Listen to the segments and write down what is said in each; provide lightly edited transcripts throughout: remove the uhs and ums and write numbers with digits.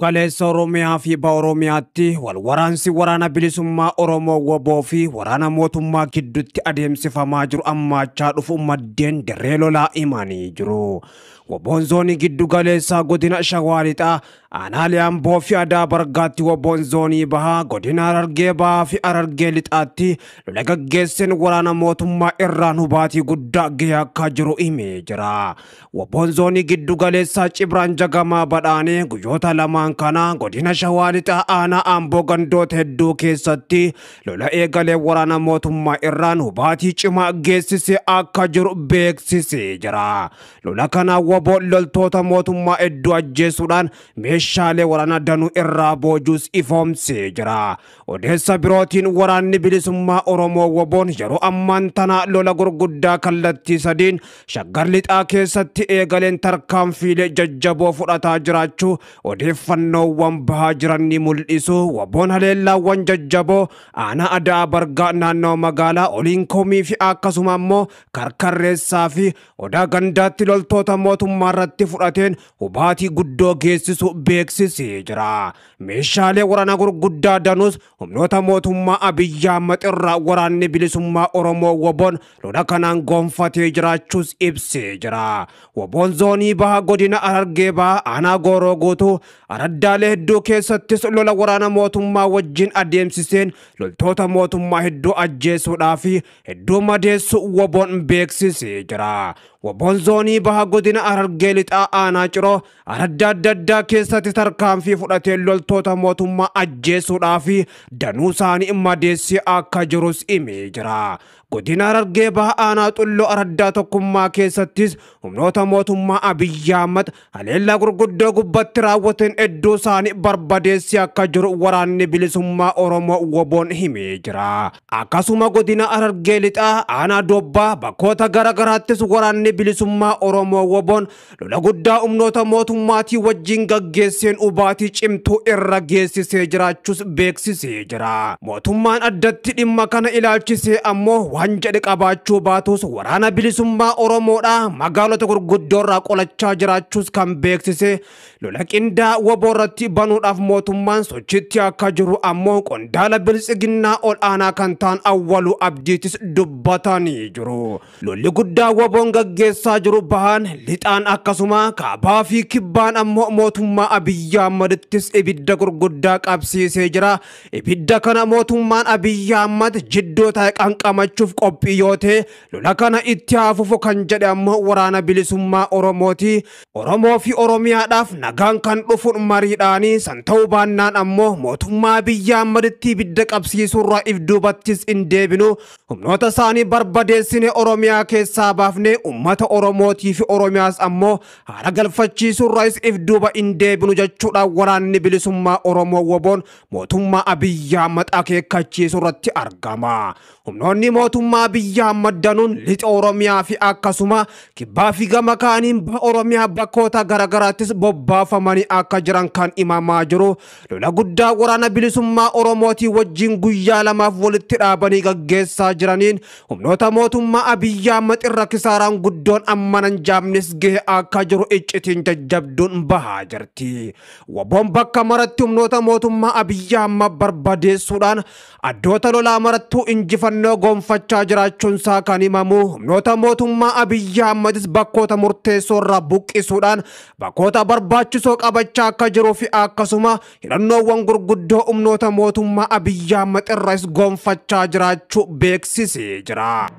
Giddugaleessa Oromiyaa fi Baha Oromiyaatti wal waraansi waraana bilisummaa Oromoo WBO fi waraana mootummaa gidduutti adeemsifamaa jiru ammaachaa dhufu maddeen dirree lolaa himanii jiru. WBOn zoonii giddugaleessaa godina Shawaa Lixaa aanaalee Amboo fi Adaa Bargaatti WBOn zoonii Bahaa godina Harargee Bahaa fi Harargee Lixaatti lola gaggeesseen waraana mootummaa irraan hubaatii guddaa gahee akka jiru himee jira. WBOn zoonii giddugaleessaa Cibraan Jagamaa Badhaanee guyyoota lamaan kana godina Shawaa Lixaa aanaa Amboo gandoota hedduu keessatti lola eegalee waraana mootummaa irraan hubaatii cimaa geessisee akka jiru beeksisee jira. Lola kana WBOn loltoota mootummaa hedduu ajjeesuudhaan meeshaalee waraanaa danuu irraa boojuus ifoomsee jira. Odeessa birootiin waraanni bilisummaa Oromoo WBOn yeroo ammaan tana lola gurguddaa kallattii sadiin Shaggar Lixaa keessatti eegaleen tarkaanfiilee jajjaboo fudhataa jiraachuu odeeffannoowwan bahaa jiran ni mul'isu. WBOn haleellaawwan jajjaboo aanaa Adaa Bargaa naannoo magaalaa Oliinkoomii fi akkasuma immoo Karkarreessaa fi Odaa Gandaatti loltoota mootummaa irratti fudhateen hubaatii guddoo geessisu beeksisee jira. Meeshaalee waraanaa gurguddaa danuus humnoota mootummaa Abiyyi Ahmad irraa waraanni bilisummaa Oromoo WBOn lola kanaan gonfatee jiraachuus ibsee jira. WBOn zoonii Bahaa godina Harargee Bahaa aanaa Gooroo Guutuu araddaalee hedduu keessattis lola waraana mootummaa wajjin adeemsiseen loltoota mootummaa hedduu ajjeesuudhaa fi hedduu madeessu WBOn beeksisee jira. WBOn zoonii Bahaa godina Harargee Lixaa aanaa Ciroo araddaa adda addaa keessatti tarkaanfii fudhatee loltoota mootummaa ajjeesuudhaa fi danuu isaanii madeessee akka jirus himee jira. Godina Harargee Bahaa aanaa Xulloo araddaa tokkummaa keessattis humnoota mootummaa Abiyyi Ahmad haleellaa gurguddoo gubbatti raawwateen hedduu isaanii barbadeessee akka jiru waraanni bilisummaa Oromoo WBOn himee jira. Akkasuma godina Harargee Lixaa aanaa Dobbaa bakkoota garaagaraattis waraanni bilisummaa Oromoo WBOn lola guddaa humnoota mootummaatii wajjin gaggeesseen hubaatii cimtuu irra geessisee jiraachuus beeksisee jira. Mootummaan addatti dhimma kana ilaalchisee ammoo waan jedhe qabaachuu baatus waraana bilisummaa Oromoodhaa magaalota gurguddoo irraa qolachaa jiraachuus kan beeksise lola qindaa WBO irratti banuudhaaf mootummaan sochiitti akka jiru ammoo qondaala biltsiginnaa ol aanaa kan ta'an Awwaluu Abdiitis dubbatanii jiru. Lolli guddaa WBOn gaggeessaa jiru bahaan lixaan akkasuma kaabaa fi kibbaan ammoo mootummaa Abiyyi Ahmadittis ibidda gurguddaa qabsiisee jira. Ibidda kana mootummaan Abiyyi Ahmad jiddoo ta'e qanqamachuuf qophii yoo ta'e lola kana itti hafuuf kan jedhe ammoo waraana bilisummaa Oromooti. Oromoo fi Oromiyaadhaaf nagaan kan dhufu mariidhaanii san ta'uu baannaan ammoo mootummaa Abiyyi Ahmaditti ibidda qabsiisuurraa if duubattis hin deebinu. Humnoota isaanii barbadeessine Oromiyaa keessaa baafne uummata Oromootii fi Oromiyaas ammoo haara galfachiisuurraas if duuba hin deebinu jechuudhaan waraanni bilisummaa Oromoo WBOn mootummaa Abiyyi Ahmad akeekkachiisuurratti argama. Humnoonni mootummaa Abiyyi Ahmad danuun lixa Oromiyaa fi akkasuma kibbaa fi gama kaaniin baha Oromiyaa bakkoota garaagaraattis bobbaafamanii akka jiran kan himamaa jiru. Lola guddaa waraana bilisummaa Oromootii wajjin guyyaa lamaaf walitti dhaabanii gaggeessaa jiraniin humnoota mootummaa Abiyyi Ahmad irra kisaaraan guddoon ammanan jaamnis gahe akka jiru iccitiin jajjabduun bahaa jirti. WBOn bakka maratti humnoota mootummaa Abiyyi Ahmad barbadeessuudhaan addoota lolaa marattuu injifannoo gonfachaa jiraachuunsaa kan himamu humnoota mootummaa Abiyyi Ahmadis bakkoota murteessoo irraa buqqisuudhaan bakkoota barbaachisoo qabachaa akka jiruu fi akkasuma hidhannoowwan gurguddoo humnoota mootummaa Abiyyi Ahmad irraas gonfachaa jiraachuu beeksisee jira.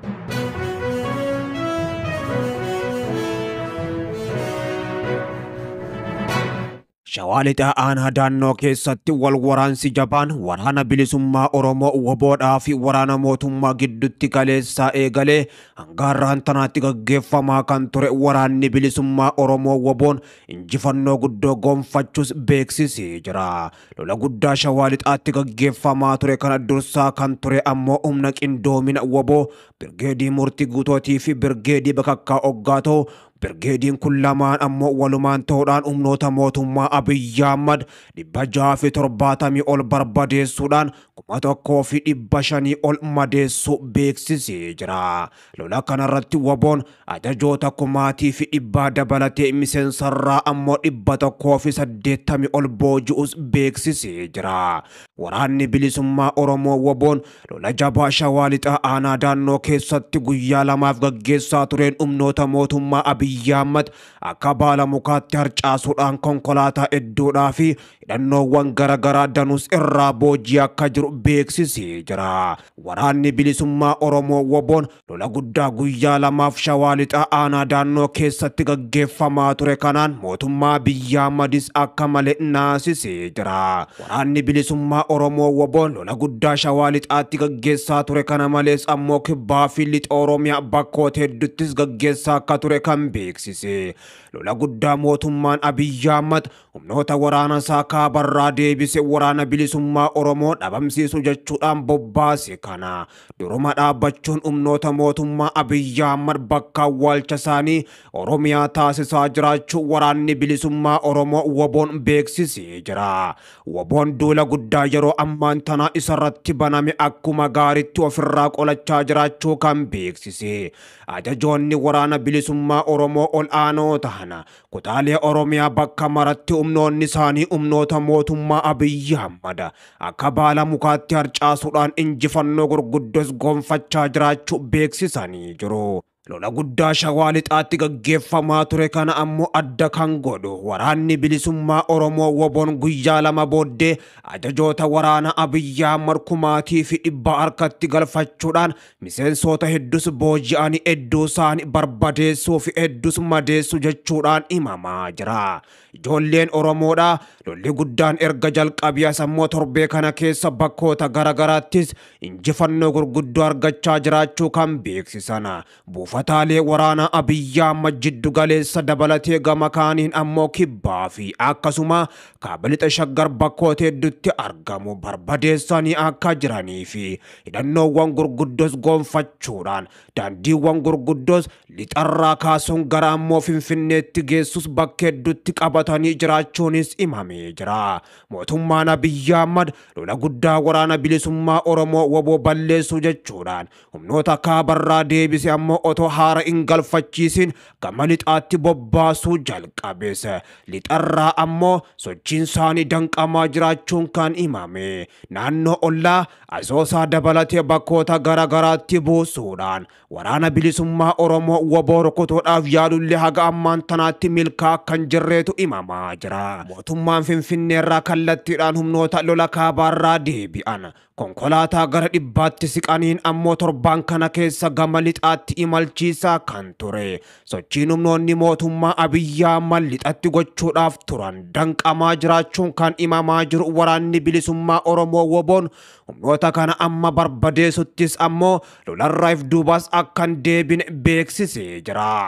Shawaa Lixaa aanaa Daannoo keessatti wal waraansi jabaan waraana bilisummaa Oromoo WBOdhaa fi waraana mootummaa gidduutti kaleessaa eegalee hanga har'aan tanaatti gaggeeffamaa kan ture waraanni bilisummaa Oromoo WBOn injifannoo guddoo gonfachuus beeksisee jira. Lola guddaa Shawaa Lixaatti gaggeeffamaa ture kana dursaa kan ture ammoo humna qindoomina WBO Birgeedii Murtii Guutootii fi Birgeedii Bakakkaa Oggaatoo Birgeediin kun lamaan ammoo walumaan ta'uudhaan humnoota mootummaa Abiyyi Ahmad 670 ol barbadeessuudhaan 1500 ol madeessu beeksisee jira. Lola kanarratti WBOn ajajoota 1,100 dabalatee miseensarraa ammoo 180 ol booji'us beeksisee jira. Waraanni bilisummaa Oromoo WBOn lola jabaa Shawaa Lixaa aanaa Daannoo keessatti guyyaa lamaaf gaggeessaa tureen humnoota mootummaa Abiyyi Ahmad akka baala mukaatti harcaasuudhaan konkolaataa hedduudhaa fi hidhannoowwan garaagaraa danuus irraa boojii akka jiru beeksisee jira. Waraanni bilisummaa Oromoo WBOn lola guddaa guyyaa lamaaf Shawaa Lixaa aanaa Daannoo keessatti gaggeeffamaa ture kanaan mootummaa Abiyyi Ahmadis akka malee naasisee jira. Waraanni bilisummaa Oromoo WBOn lola guddaa Shawaa Lixaatti gaggeessaa ture kana malees ammoo kibbaa fi lixa Oromiyaa bakkoota hedduuttis gaggeessaa akka ture kan beeksise. Lola guddaa mootummaan Abiyyi Ahmad humnoota waraana isaa kaabarraa deebise waraana bilisummaa Oromoo dhabamsiisu jechuudhaan bobbaase kana duruma dhaabbachuun humnoota mootummaa Abiyyi Ahmad bakka awwaalcha isaanii Oromiyaa taasisaa jiraachuu waraanni bilisummaa Oromoo WBOn beeksisee jira. WBOn duula guddaa yeroo ammaan tana isarratti baname akkuma gaariitti ofirraa qolachaa jiraachuu kan beeksise. Ajajoonni waraana bilisummaa Oromoo ol aanoo ta'an kutaalee Oromiyaa bakka maratti humnoonni isaanii humnoota mootummaa Abiyyi Ahmad akka baala mukaatti harcaasuudhaan injifannoo gurguddoos gonfachaa jiraachuu beeksisanii jiru. Lola guddaa Shawaa Lixaatti gaggeeffamaa ture kana ammoo adda kan godhu waraanni bilisummaa Oromoo WBOn guyyaa lama booddee ajajoota waraana Abiyyi Ahmad 1,100 harkatti galfachuudhaan miseensota hedduus booji'anii hedduu isaanii barbadeessuu fi hedduus madeessu jechuudhaan himamaa jira. Ijoolleen Oromoodha lolli guddaan erga jalqabee as ammoo torbee kana keessa bakkoota garaagaraattis injifannoo gurguddoo argachaa jiraachuu kan beeksisan. Buufataalee waraanaa Abiyyi Ahmad jiddu galeessa dabalatee gama kaaniin ammoo kibbaa fi akkasuma kaaba lixa Shaggar bakkoota hedduutti argamu barbadeessanii akka jiranii fi hidhannoowwan gurguddoos gonfachuudhaan daandiiwwan gurguddoos lixarraa kaasuun gara ammoo Finfinneetti geessus bakka hedduutti qabatanii jiraachuunis himamee jira. Mootummaan Abiyyi Ahmad lola guddaa waraana bilisummaa Oromoo WBO balleessuu jechuudhaan humnoota kaabarraa deebise ammoo otoo haara hin galfachiisin gama lixaatti bobbaasuu jalqabees. Lixarraa ammoo sochiin isaanii danqamaa jiraachuun kan himame. Naannoo ollaa Asoosaa dabalatee bakkoota garaagaraatti buusuudhaan waraana bilisummaa Oromoo WBO rukutuudhaaf yaalullee haga ammaan tanaatti milkaa kan jirreetu himamaa jira. Mootummaan Finfinneerraa kallattiidhaan humnoota lola kaabaarraa deebi'an konkolaataa gara 100tti siqaniin ammoo torbaan kana keessa gama lixaatti imalchiisaa kan ture. Sochiin humnoonni mootummaa Abiyyi Ahmad lixatti gochuudhaaf turan danqamaa jiraachuun kan himamaa jiru waraanni bilisummaa Oromoo WBOn humnoota kana amma barbadeessuttis ammoo lolarraa if duubas akkan deebine beeksisee jira.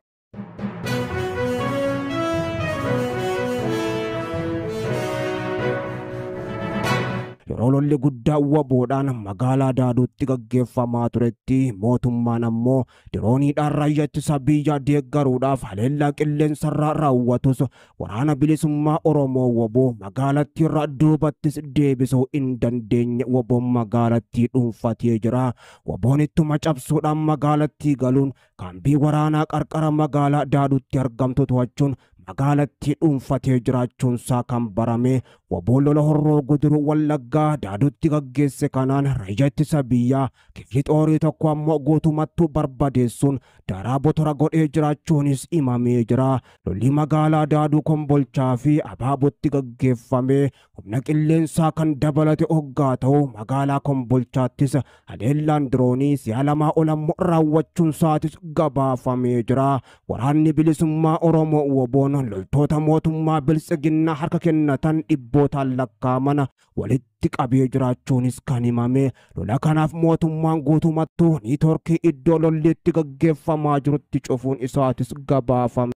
Yeroo lolli guddaa WBOdhaan magaalaa Daaduutti gaggeeffamaa turetti mootummaan ammoo dirooniidhaan raayyaa ittisa biyyaa deeggaruudhaaf haleellaa qilleensarraa raawwatus waraana bilisummaa Oromoo WBO magaalattii irraa duubattis deebisuu hin dandeenye. WBOn magaalattii dhuunfatee jira. WBOn ittuma cabsuudhaan magaalattii galuun kaambii waraanaa qarqara magaalaa Daaduutti argamtu to'achuun magaalattii dhuunfatee jiraachuunsaa kan barame. WBOn lola Horroo Guduruu Wallaggaa Daaduutti gaggeesse kanaan raayyaa ittisa biyyaa kifli xoorii tokko ammoo guutumattuu barbadeessuun daaraa botora godhee jiraachuunis himamee jira. Lolli magaalaa Daaduu Kombolchaa fi Abaabotti gaggeeffame humna qilleensaa kan dabalate hoggaa ta'u magaalaa Kombolchaattis haleellaan diroonii si'a lamaa ol ammoo raawwachuun isaatis gabaafamee jira. Waraanni bilisummaa Oromoo WBOn loltoota mootummaa biltsiginnaa harka kennatan dhibbootaan lakkaa'aman walitti qabee jiraachuunis kan himame. Lola kanaaf mootummaan guutumattuu niitoorkii iddoo lolli itti gaggeeffamaa jirutti cufuun isaatis gabaafame.